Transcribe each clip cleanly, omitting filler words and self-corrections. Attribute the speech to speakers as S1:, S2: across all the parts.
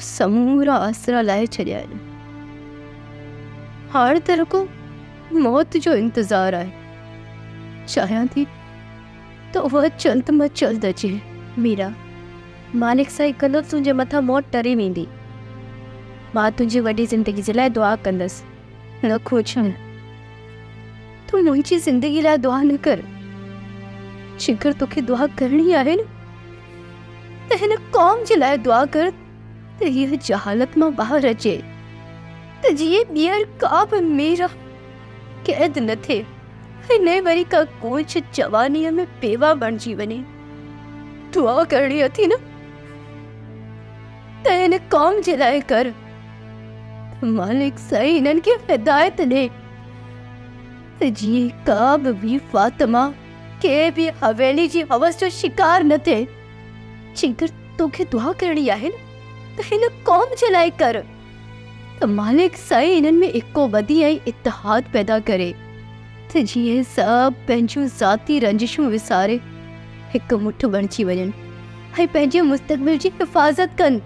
S1: سمورا آسرا لاهي ڇڏيا آهن. هاڻ ته رڳو موت جو انتظار آهي. چاهيان ٿي ته اها جلد مان جلد اچي.
S2: ميرا، مالڪ سائين ڪندو ته تنهنجي مٿان موت ٽري ويندي. مان تنهنجي وڏي زندگي جي لاء دعا ڪندس.
S1: نه کوجڻ، تون منهنجي زندگي لاء دعا نه ڪر. جيڪر توکي دعا ڪرڻي آهي نه ته هن قوم جي لاء دعا ڪر ته هيء جهالت مان ٻاهر اچي ته جيئن ٻيهر ڪا به ميرا قيد نه ٿئي ۽ نه وري ڪا ڪونج جوانيء ۾ بيوه بڻجي وڃي. دعا ڪرڻي اٿي نه ته هن قوم جي لاء ڪر ته مالڪ سائين هنن کي هدايت ڏي ته جيئن ڪا به بي فاطمه ڪنهن به حويلي جي هوس جو شڪار نه ٿئي. جيڪر توکي دعا ڪرڻي آهي نه ته هن قوم جي لاء ڪر ته مالڪ سائين انهن ۾ ايڪو ٻڌي ۽ اتحاد پيدا ڪري ته جيئن سڀ پنهنجون ذاتي رنجشون وساري هڪ مٺ بڻجي وڃن ۽ پنهنجي مستقبل جي حفاظت ڪن.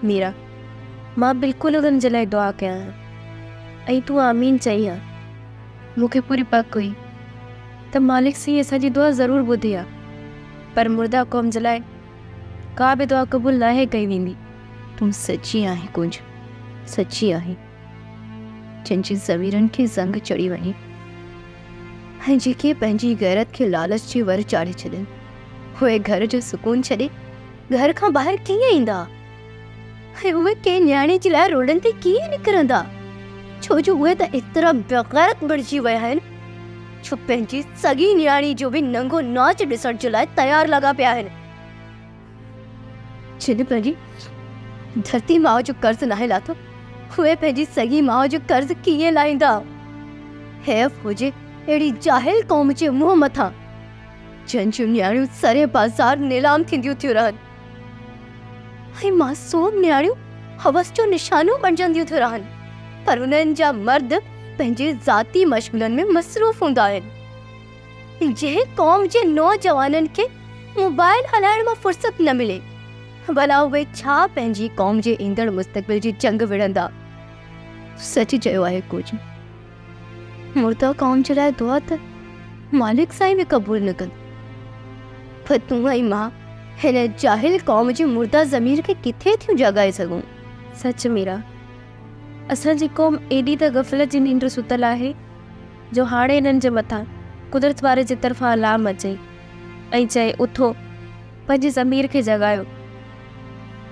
S2: ميرا، مان بلڪل انهن جي لاء دعا ڪيان ها ۽ تون آمين چئين ها. مون کي پوري پڪ هئي ته مالڪ سائين اسان جي دعا ضرور ٻڌي ها. پر مرده قوم جي لاء ڪا به دعا قبول ناهي ڪئي ويندي.
S1: تون سچي آهين ڪنج، سچي آهين. جن جي ضميرن کي زنگ چڙهي وڃي ۽ جيڪي پنهنجي غيرت کي لالچ جي ور چاڙهي ڇڏين، اهي گهر جو سڪون ڇڏي گهر کان ٻاهر ڪيئن ايندا ۽ اهي ڪنهن نياڻي جي لاء روڊن تي ڪيئن نڪرندا؟ ڇو جو اهي ته ايترا بيغيرت بڻجي ويا آهن جو پنهنجي سڳي نياڻي جو به ننگو ناچ ڏسڻ جي لاء تيار لڳا پيا آهن. جن پنهنجي ڌرتي ماء جو قرض ناهي لاٿو، اهي پنهنجي سڳي ماء جو قرض ڪيئن لاهيندا؟ حيف هجي اهڙي جاهل قوم جي منهن مٿان، جن جون نياڻيون سري بازار نيلام ٿينديون ٿيون رهن ۽ معصوم نياڻيون هوس جو نشانو بڻجنديون ٿيون رهن، پر انهن جا مرد پنهنجي ذاتي مشغلن ۾ مصروف هوندا آهن. جنهن قوم جي نوجوانن کي موبائل هلائڻ مان فرصت نه ملي، ڀلا اهي ڇا پنهنجي قوم جي ايندڙ مستقبل جي جنگ وڙهندا؟ سچ چيو آهي ڪوجهه. مرده قوم جي لاء دعا ته مالڪ سائين به قبول نه ڪندو. پر تون ۽ مان هن جاهل قوم جي مرده ضمير کي ڪٿي ٿيون جاڳائي سگهون؟
S2: سچ ميرا، اسان جي قوم ايڏي ته غفلت جي ننڊ ستل آهي جو هاڻي انهن جي مٿان قدرت واري جي طرفان الارم اچي ۽ چئي اٿو، پنهنجي ضمير کي جاڳايو.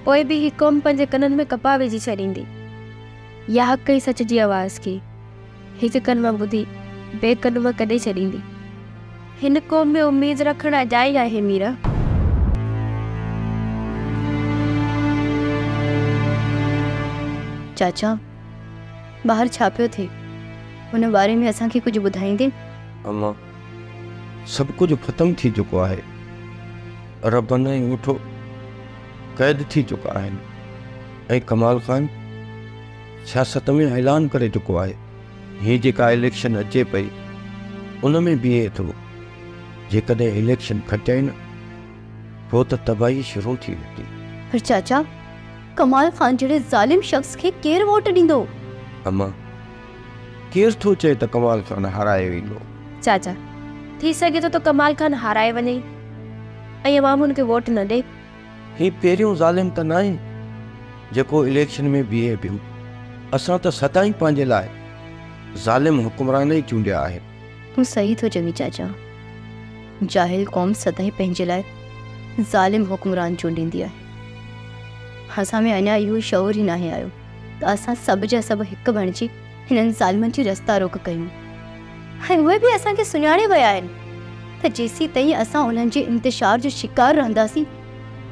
S2: پوء به هي قوم پنهنجي ڪنن ۾ ڪپاهه وجهي ڇڏيندي يا حق ۽ سچ جي آواز کي هڪ ڪن مان ٻڌي ٻئي ڪن مان ڪڍي ڇڏيندي. هن قوم ۾ اميد رکڻ اجائي آهي ميرا.
S1: چاچا، ٻاهر ڇا پيو ٿئي؟ ان باري ۾ اسان کي ڪجهه ٻڌائيندين؟
S3: اما، سڀ ڪجهه ختم ٿي چڪو آهي. ربن ۽ اوٺو قيد ٿي چڪا آهن ۽ ڪمال خان سياست ۾ اعلان ڪري چڪو آهي. هي جيڪا اليڪشن اچي پئي ان ۾ بيهي ٿو. جيڪڏهن اليڪشن کٽيائين نه پوء ته تباهي شروع ٿي ويندي.
S1: پر چاچا ڪمال خان جهڙي ظالم شخص کي ڪير ووٽ ڏيندو؟
S3: اما ڪير ٿو چئي ته ڪمال خان هارائي ويندو؟
S2: چاچا ٿي سگهي ٿو ته ڪمال خان هارائي وڃي ۽ عوام هن کي ووٽ نه ڏي.
S3: هي پهريون ظالم ته ناهي جيڪو اليڪشن ۾ بيهي پيو. اسان ته سدائين پنهنجي لاء ظالم حڪمران ئي چونڊيا آهن.
S1: تون صحيح ٿو چوين چاچا. جاهل قوم سدائين پنهنجي لاء ظالم حڪمران چونڊيندي آهي. اسان ۾ اڃا اهو شعور ئي ناهي آيو ته اسان سڀ جا سڀ هڪ بڻجي هنن ظالمن جي رستا روڪ ڪيون ۽ اهي به اسان کي سڃاڻي ويا آهن ته جيسيتائين اسان انهن جي انتشار جو شڪار رهنداسين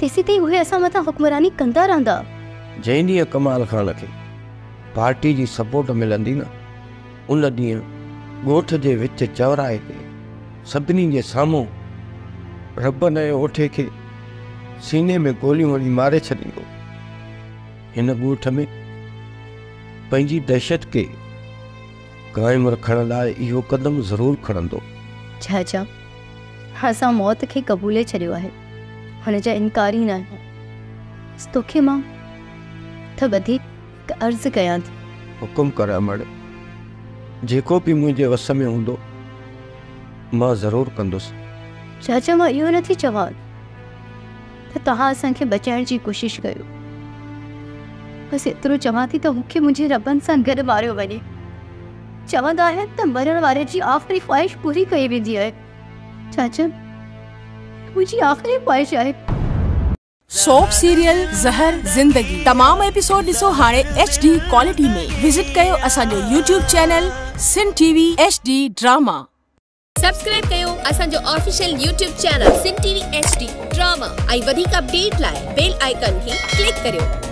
S1: تيسيتائين اهي اسان مٿان حڪمراني ڪندا رهندا.
S3: جنهن ڏينهن ڪمال خان کي پارٽي جي سپورٽ ملندي نه ان ڏينهن ڳوٺ جي وچ چوراهي تي سڀني جي سامهون ربن ۽ اوٺي کي سيني ۾ گوليون هڻي ماري ڇڏيندو. هن ڳوٺ ۾ پنهنجي دهشت کي قائم رکڻ لاء اهو قدم ضرور کڻندو.
S1: چاچا، اسان موت کي قبولي ڇڏيو آهي، هن جا انڪاري ناهيون. بس توکي مان هٿ ٻڌي هڪ عرض ڪيان ٿي.
S3: حڪم ڪر امڙ، جيڪو به منهنجي وس ۾ هوندو مان ضرور ڪندس.
S1: چاچا مان اهو نٿي چوان ته توهان اسان کي بچائڻ جي ڪوشش ڪيو، بس ايترو چوان ٿي ته مون کي منهنجي ربن سان گڏ ماريو وڃي. چوندا آهن ته مرڻ واري جي آخري خواهش پوري ڪئي ويندي آهي. چاچا منهنجي آخري خواهش آهي.
S4: سوپ سيريل زهر زندگي تمام ايپيسوڊ ڏسو هاڻي ايڇ ڊي ڪوالٽي ۾. وزٽ ڪيو اسان جو YouTube channel Sindh T V H D drama.
S5: Subscribe ڪيو اسان جو official YouTube channel Sindh T V H D drama ۽ وڌيڪ اپڊيٽ لاء بيل آئيڪان کي ڪلڪ ڪريو.